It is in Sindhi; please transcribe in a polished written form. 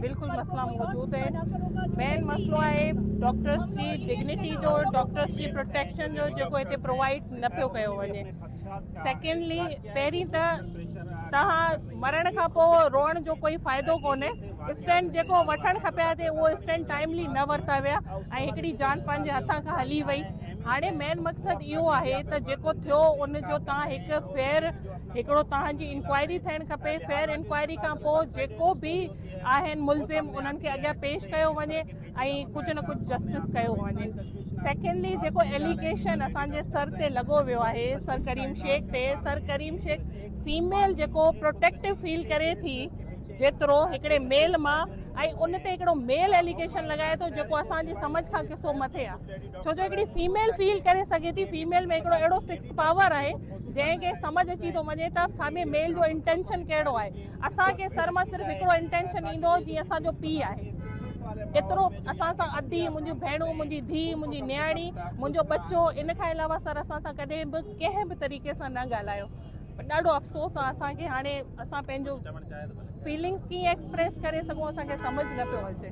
بلڪل مسئلا موجود آهن. مين مسئلو آهي ڊاڪٽرس جي ڊگنيٽي جو، ڊاڪٽرس جي پروٽيڪشن جو، جيڪو هتي پرووائيڊ نه پيو ڪيو وڃي. سيڪنڊلي، پهرين ته توهان مرڻ کان پوء روئڻ جو ڪوئي فائدو ڪونهي. اسٽينڊ جيڪو وٺڻ کپي ها اهو اسٽينڊ ٽائملي نه ورتا ويا ۽ هڪڙي جان پنهنجي هٿان کان هلي وئي. هاڻي مين مقصد اهو آهي ته جيڪو ٿيو ان جو توهان هڪ فيئر هڪڙو توهان جي انڪوائري ٿيڻ کپي. فيئر انڪوائري کان پوء جيڪو به آهن ملزم انهن کي اڳيان پيش ڪيو وڃي ۽ ڪجهه نه ڪجهه جسٽس ڪيو وڃي. سيڪنڊلي، جيڪو ايليگيشن اسان جي سر تي لڳو ويو آهي، سر ڪريم شيخ تي، سر ڪريم شيخ فيميل جيڪو پروٽيڪٽو فيل ڪري ٿي جيترو هڪڙي ميل مان، ۽ ان تي هڪڙو ميل ايليگيشن لڳائي ٿو، جيڪو اسان جي سمجهه کان قصو مٿي آهي، ڇو جو هڪڙي فيميل فيل ڪري سگهي ٿي. فيميل ۾ هڪڙو اهڙو سڪسٿ پاور آهي جنهن کي سمجهه اچي ٿو وڃي ته سامهون ميل جو انٽينشن ڪهڙو آهي. اسان کي سر مان صرف هڪڙو انٽينشن ايندو جيئن اسان جو پيء آهي، ايترو اسان سان ادي، منهنجون ڀيڻون، منهنجي ڌيء، منهنجي نياڻي، منهنجو ٻچو، ان کان علاوه سر اسان سان ڪڏهن به ڪنهن به طريقي سان نه ڳالهايو. ڏاڍو افسوس آهي اسان کي. هاڻي اسان پنهنجو فيلنگس ڪيئن ايڪسپريس ڪري سگهون، اسان کي سمجهه نه پيو اچي.